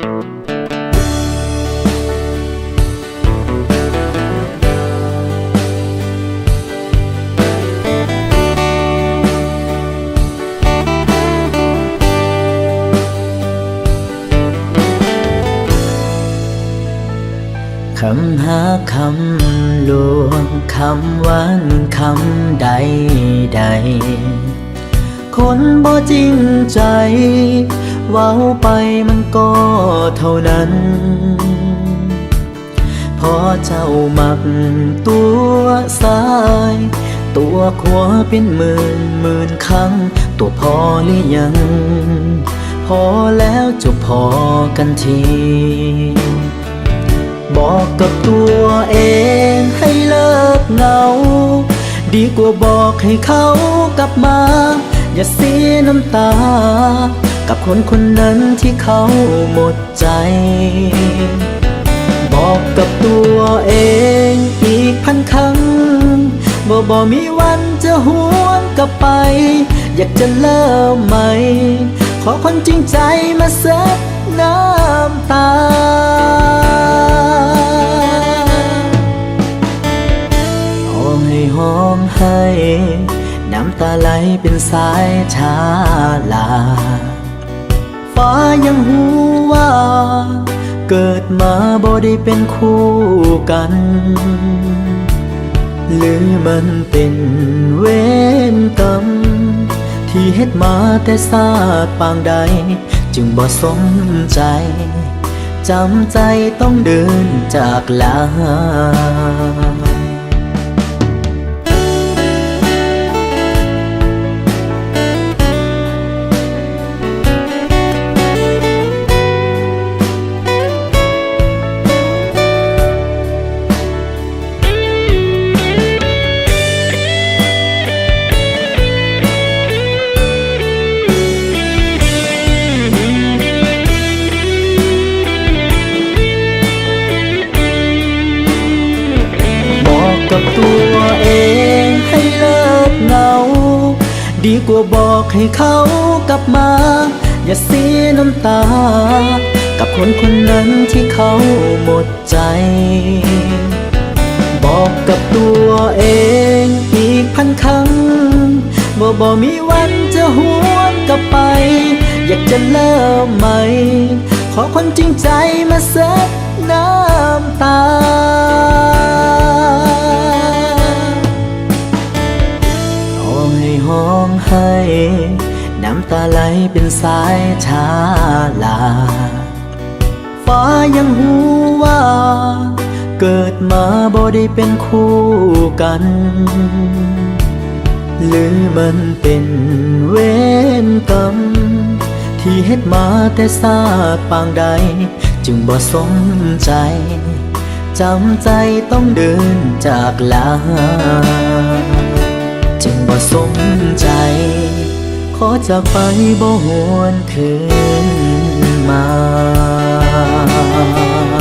ຄຳຮັກຄຳລວງ ຄຳຫວານຄຳໃດໆ ຄົນບໍ່ຈິງໃຈ ເວົ້າໄປມັນກໍເທົ່ານັ້ນ. ພໍເຈົ້າມັກຕົວະຊາຍ ຕົວະຂົວເປັນໝື່ນໝື່ນຄັ້ງ ຕົວະພໍຫຼືຍັງ? ພໍແລ້ວ ຈົບພໍກັນທີ. ບອກກັບຕົວເອງໃຫ້ເລີກເຫງົາ ດີກວ່າບອກໃຫ້ເຂົາກັບມາ. ຢ່າເສຍນ້ຳຕາກັບຄົນຄົນນັ້ນທີ່ເຂົາໝົດໃຈ. ບອກກັບຕົວເອງອີກພັນຄັ້ງ ວ່າບໍ່ມີວັນຈະຫວນກັບໄປ. ຢາກຈະເລີ່ມໃໝ່ ຂໍຄົນຈິງໃຈມາເຊັດນ້ຳຕາ. ຂໍໃຫ້ຮ້ອງໄຫ້ ນ້ຳຕາໄຫຼເປັນສາຍທາລາ. ຟ້າຍັງຮູ້ວ່າ ເກີດມາບໍ່ໄດ້ເປັນຄູ່ກັນ ຫຼືມັນເປັນເວນກຳ ທີ່ເຮັດມາແຕ່ຊາດປາງໃດ ຈຶ່ງບໍ່ສົມໃຈ ຈຳໃຈຕ້ອງເດີນຈາກລາ. ບອກກັບຕົວເອງໃຫ້ເລີກເຫງົາ ດີກວ່າບອກໃຫ້ເຂົາກັບມາ. ຢ່າເສຍນ້ຳຕາກັບຄົນຄົນນັ້ນທີ່ເຂົາໝົດໃຈ. ບອກກັບຕົວເອງອີກພັນຄັ້ງ ວ່າບໍ່ມີວັນຈະຫວນກັບໄປ. ຢາກຈະເລີ່ມໃໝ່ ຂໍຄົນຈິງໃຈມາເຊັດນ້ຳຕາ. ຂໍໃຫ້ຮ້ອງໄຫ້ ນ້ຳຕາໄຫຼເປັນສາຍທາລາ. ຟ້າຍັງຮູ້ວ່າ ເກີດມາບໍ່ໄດ້ເປັນຄູ່ກັນ ຫຼືມັນເປັນເວນກຳ ທີ່ເຮັດມາແຕ່ຊາດປາງໃດ ຈຶ່ງບໍ່ສົມໃຈ ຈຳໃຈຕ້ອງເດີນຈາກລາ ຈຶ່ງບໍ່ສົມໃຈ ຂໍຈາກໄປບໍ່ຫວນຄືນມາ. ເ